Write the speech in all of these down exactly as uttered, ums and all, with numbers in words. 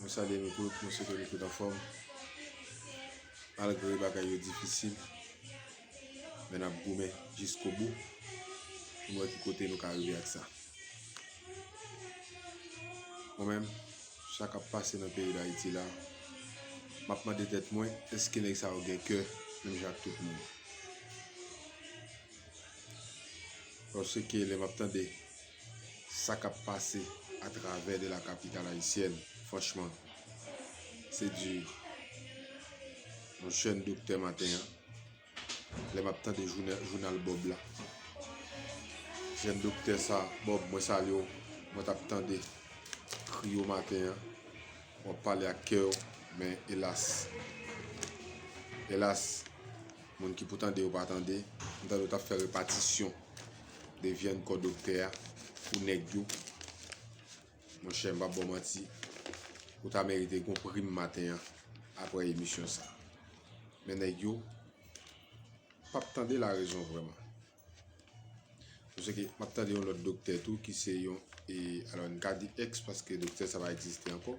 Mwen salye nou tout, mwen swete nou tout anfòm. Malgre bagay yo difisil, men n ap goumen jiskobou pou n wè ki kote nou ka rive ak sa. Mwen menm, sa k ap pase nan peyi Dayiti la, m ap mande tèt mwen, èske nèg sa yo gen kè menm jan ak tout moun? Paske lè m ap tande sa k ap pase atravè de la capitale haïtienne, franchman, se di. Yon jèn doktè maten an, lè m ap tande jounal, jounal Bob la, jèn doktè sa, Bob, mwen salye w, mwen t ap tande kri w maten an, w ap pale ak kè w, men elas, elas, moun ki pou tande yo pa tande, m tande w t ap fè repatisyon de vyann kò doktè a pou nèg yo. Monchè, m p ap ba w manti, ou ta merite gon prim maten an apre emisyon sa. Men nèg yo p ap tande larezon vrèman. Paske m ap tande yon lòt doktè tou ki se yon, e, alò, n ka di èks paske doktè sa pa egziste ankò,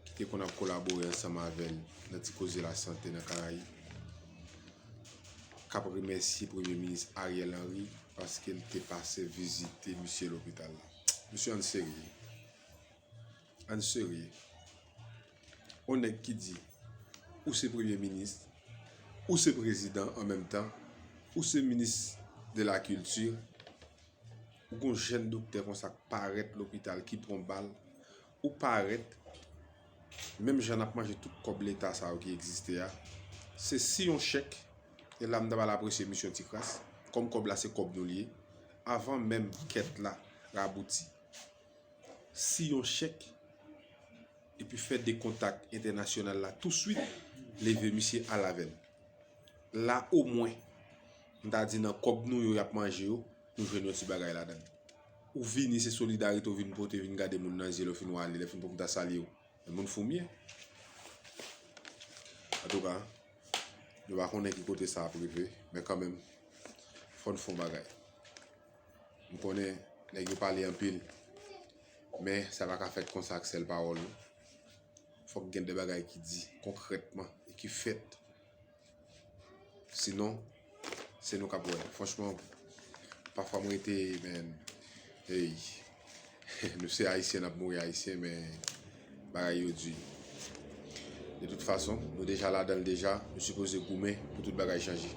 ki te konn ap kolabore ansanm avè l nan Ti Koze Lasante nan Karayib, k ap remèsye Premye Minis Ariel Henry paske l te pase vizite misye lopital la. Mesye, ann serye. Ann serye. On nèg ki di, ou se premye minis, ou se prezidan an menm tan, ou se minis de la kilti, ou gon jèn doktè konsa k parèt lopital, ki pran bal, ou parèt, menm jan n ap manje tout kòb leta sa yo ki egziste a, se si yon chèk, e la m ta pral apresye misyon ti kras, kòm kòb la se kòb nou li ye, avan menm kèt la rabouti, si yon chèk, epi fè de kontak entènasyonal la touswit, leve misye al avè l. La omwen, m ta di nan kòb nou yo y ap manje yo, nou jwenn yon ti bagay ladan l. Ou vini, se solidarite w vin pote, vin gade moun nan zye lè w fin wale, lè w fin pran pou ta salye w. Men moun fou m ye. Antouka, nou pa konnen ki kote sa ap rive, men kanmenm, fò n fè yon bagay. M konnen nèg yo pale anpil, men sa pa ka fèt konsa ak sèl pawòl, non. Fòk gen de bagay ki di konkrètman e ki fèt. Sinon, se nou k ap wè. Franchman, pafwa m rete, men, hey, nou se Ayisyen, n ap mouri Ayisyen, men bagay yo di. De tout fason, nou deja ladan l deja, nou sipoze goumen pou tout bagay chanje.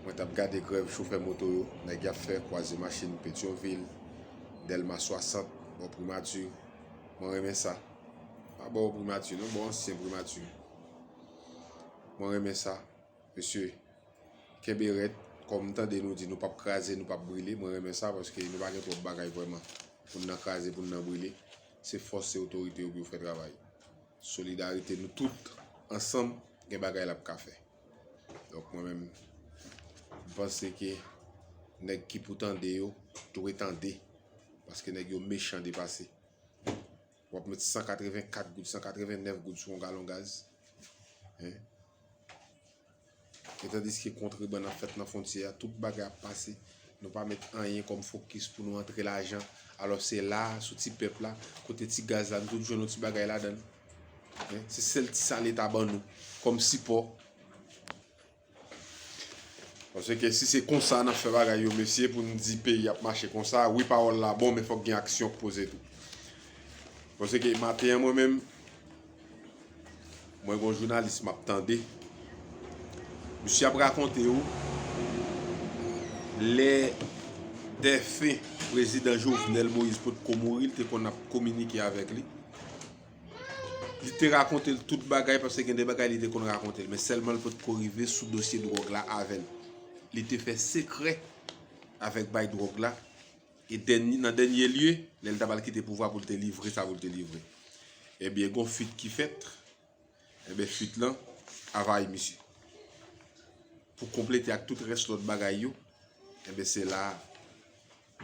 Mwen t ap gade grèv chofè moto yo, nèg y ap fè, kwaze machin, Petyonvil, Dèlma swasant, bò primati. Mwen renmen sa. Pa bò primati, non, bò ansyen primati. Mwen renmen sa. Mesye, kenbe rèd, kòm m tande nou di nou p ap kraze, nou p ap brile, mwen renmen sa paske nou pa gen twòp bagay vrèman pou n nan kraze, pou n nan brile. Se fòse otorite yo pou yo fè travay. Solidarite nou tout ansanm, gen bagay l ap ka fè. Donk mwen menm, m panse ke nèg ki pou tande yo dwe tande, paske nèg yo mechan depase. W ap met san katrevenkat goud, san katrevennèf goud sou yon galon gaz. Hein? E tandiske kontrebann ap fèt nan fwontyè a, tout bagay ap pase. Nou pa met anyen kòm fokis pou nou antre lajan. Alò se la, sou ti pèp la, kote ti gaz la, nou tout jwenn yon ti bagay ladan l. Hein? Se sèl ti sa Leta ban nou kòm sipò. Paske si se konsa n ap fè bagay yo, mesye, pou n di peyi ap mache konsa, wi, pawòl la bon, men fòk gen aksyon k poze tou. Paske maten an, mwen menm, mwen gon jounalis m ap tande. Misye ap rakonte w, lè dèfen prezidan Jovenel Moïse potko mouri, l te konn ap kominike avèk li. Li te rakonte l tout bagay, paske gen de bagay li te konn rakonte l, men sèlman l potko rive sou dosye dwòg la avè l. Li te fè sekrè avèk bay dwòg la, e dènye, nan dènye lye, lè l ta pral kite pouvwa pou l te livre sa pou l te livre. Ebyen, gon fuit ki fèt, ebyen, fuit lan avayi misye. Pou konplete ak tout rès lòt bagay yo, ebyen, se la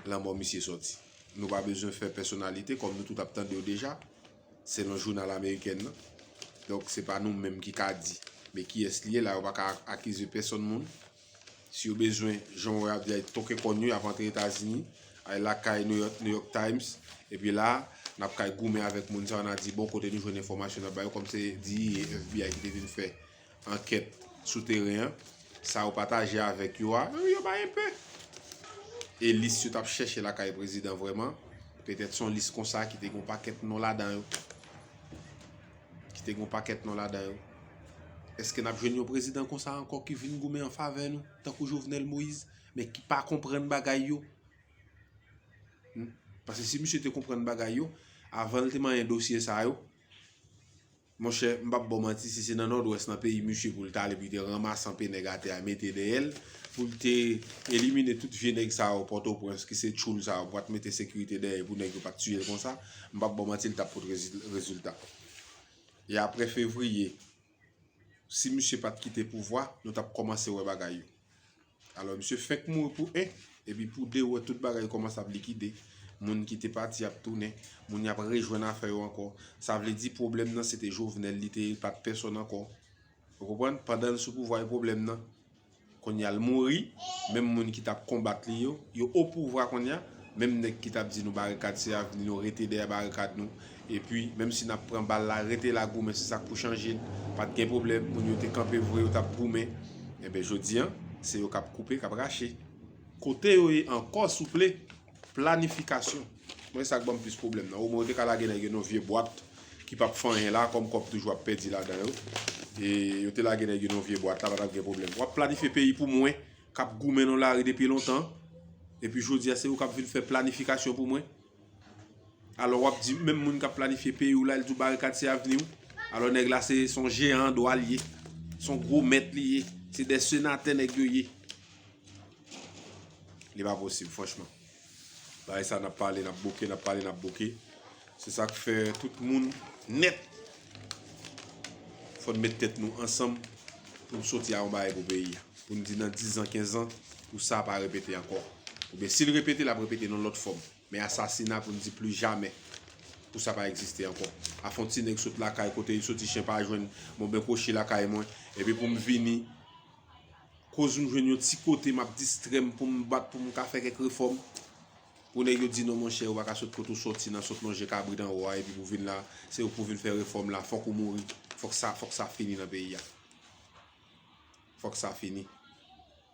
lanmò misye sòti. Nou pa bezwen fè pèsonalite, kòm nou tout ap tande yo deja, selon jounal amerikèn nan. Donk, se pa nou menm ki ka di, men kiyès li ye la, yo pa ka akize pèsonn moun. Si yo bezwen, jan w wè y ap di, ay toke kòn yo, y ap antre Etazini, ay lakay New York, New York Times, epi la, N ap kay goumen avèk moun sa yo, n a di, bon, kote nou jwenn enfòmasyon, n ap ba yo, kòm se di F B I ki te vin fè ankèt sou teren an, sa yo pataje avèk yo a, yo pa enpe. E lis yo t ap chèche lakay prezidan vrèman, petèt se yon lis konsa ki te gen yon pakèt non ladan yo. Ki te gen yon pakèt non ladan yo. Èske n ap jwenn yon prezidan konsa ankò ki vin goumen an favè nou, tankou Jovenel Moïse, men ki pa konprann bagay yo? Hmm? Paske si misye te konprann bagay yo, avan l te manyen dosye sa yo, monchè, m p ap ba w manti, si se nan Nòdwès, nan peyi misye pou l t ale, pou l te ranmase anpe nèg atè a, mete dèyè l, pou l te elimine tout vye nèg sa yo, Pòtoprens, ki se tchoul sa yo, pou pa t mete sekirite dèyè pou nèg yo pa t tiye l konsa, m p ap ba w manti, l t ap pot rezi-, rezilta. E apre fevriye, si misye pa t kite pouvwa, nou t ap kòmanse wè bagay yo. Alò, misye fenk mouri pou en, epi pou de, ou wè tout bagay kòmanse ap likide. Moun ki te pati ap tounen, moun y ap rejwenn afè yo ankò. Sa vle di pwoblèm nan se te Jovenel, li te ye, pa t pèsonn ankò. Ou konprann? Pandan l sou pouvwa, e pwoblèm nan. Kounye a l mouri, menm moun ki t ap konbat li yo, yo o pouvwa kounye a, menm nèg ki t ap di nou barikad se avni nou, rete dèyè barikad nou. Epi, menm si n ap pran bal la, rete la goumen, se sa k pou chanje n. Pa t gen pwoblèm, moun yo te kanpe vre, yo t ap goumen. Enben, jodi a, se yo k ap koupe, k ap rache. Kote yo ye ankò, souple? Planifikasyon. Mwen, sa k ban m plis pwoblèm nan. Omwen, yo te ka lage nèg yo nan vye bwat ki p ap fè anyen la, kòm kòb toujou ap pèdi ladan yo. E yo te lage nèg yo nan vye bwat la, pa t ap gen pwoblèm. W ap planifye peyi pou mwen, k ap goumen nan lari depi lontan. Epi jodi a, se ou k ap vin fè planifikasyon pou mwen. Alò, w ap di, menm moun k ap planifye peyi w la, l di w barikad se avni w. Alò, nèg la, se, se yon jeyan an dwa l ye. Se yon gwo mèt li ye. Se de senatè nèg yo ye. Li pa posib, franchman. Bagay sa, n ap pale, n ap bouke, n ap pale, n ap bouke. Se sa k fè tout moun nèt, fò n met tèt nou ansanm pou n soti a yon bagay pou peyi a. Pou n di nan diz an, kenz an, pou sa pa repete ankò. Oubyen si l repete, l ap repete nan lòt fòm. Men asasina pou n di pli jamè pou sa pa egziste ankò. A fè yon ti nèg sot lakay, kote li soti, chen pa jwenn, bon, ben kwochi lakay mwen, epi pou m vini, koz m jwenn yon ti kote m ap distrè m pou m bat, pou m ka fè kèk refòm. Pou nèg yo di non, monchè, ou pa ka sot kote w soti nan, sot lonje kabrit anwo a, epi pou vin la, se ou pou vin fè refòm la, fòk ou mouri, fòk sa, fòk sa fini nan peyi a. Fòk sa fini.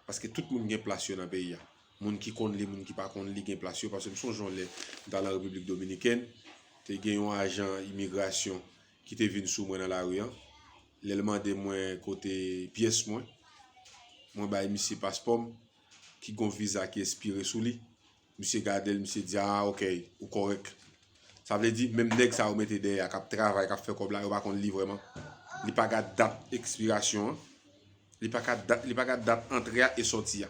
Paske tout moun gen plas yo nan peyi a. Moun ki konn li, moun ki pa konn li, gen plas yo. Paske m sonje yon lè, m t al an Repiblik Dominikèn, te gen yon ajan imigrasyon ki te vin sou mwen nan lari an. Lè l mande mwen kote pyès mwen, mwen bay misye paspò m, ki gon viza ki espire sou li. Misye gade l, misye di, "Ah, ok, ou kòrèk." Sa vle di, menm nèg sa yo mete dèyè a, k ap travay, k ap fè kòb la, yo pa konn li vrèman. Li pa gad dat ekspirasyon an. Li pa ka dat, li pa gad dat antre a e sòti a.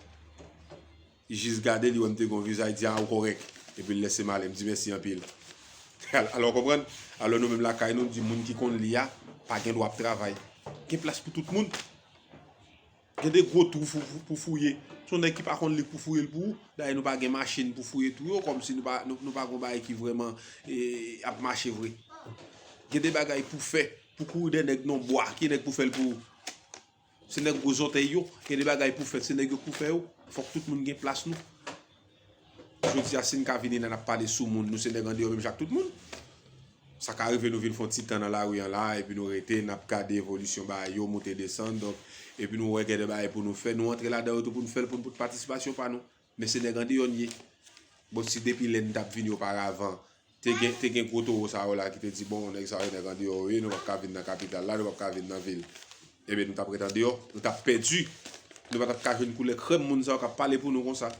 Li jis gade, li wè m te gon viza, li di, "Ah, ou kòrèk." Epi l lese m ale, m di, "Mèsi anpil." Al-, alò, w konprann? Alò, nou menm lakay nou, m di, moun ki konn li a, pa gen dwa ap travay. Gen plas pou tout moun. Gen de gwo twou fou, fou, pou fouye. Se yon nèg ki pa konn li k pou fouye l pou ou. Dayè, nou pa gen machin pou fouye twou yo, kòmsi nou pa, nou, nou pa gon bagay ki vrèman, e, ap mache vre. Gen de bagay pou fè, pou kouri dèyè nèg nan bwa, ki nèg pou fè l pou ou? Se nèg gwo zòtèy yo, gen de bagay pou fè, se nèg yo k pou fè yo. Fòk tout moun gen plas nou. Jodi a, si n ka vini la, n ap pale sou moun, nou se nèg andeyò menm jan ak tout moun. Sa ka rive nou vin fè yon ti tan nan lari an la, epi nou rete, n ap gade evolisyon bagay yo, moute desann, donk, epi nou wè gen de bagay pou nou fè, nou antre ladan yo tou pou n fè l, pou n pote patisipasyon pa nou. Men se nèg andeyò n ye. Bon, si depi lè n t ap vini oparavan, te gen, te gen gwo towo sa yo la ki te di, "Bon, nèg sa yo, nèg andeyò yo ye, nou p ap ka vin nan kapital la, nou p ap ka vin nan vil." Ebyen, nou t ap ret andeyò, nou t ap pèdi. Nou pa t ap ka jwenn koulè krèm moun sa yo k ap pale pou nou konsa.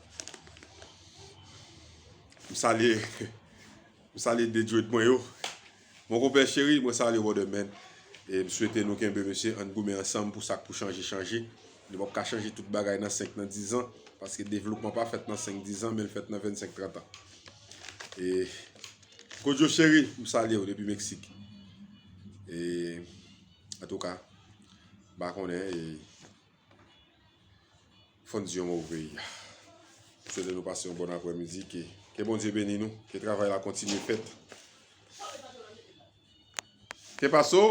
M salye, m salye de Djwet mwen yo. Mon konpè cheri, mwen salye w, brother, man. E m swete nou kenbe, mesye, ann goumen ansanm pou sa k pou chanje, chanje. Nou p ap ka chanje tout bagay nan senk, nan diz an, paske devlopman pa fèt nan senk, diz an, men l fèt nan vennsenk, trant an. E, Kodjo cheri, m salye w depi Meksik. E, antouka, m pa konnen, e, fò n di yon mo pou peyi a. M swete nou pase yon bòn aprèmidi, ke, ke Bondye beni nou, ke travay la kontinye fèt. Ke paso?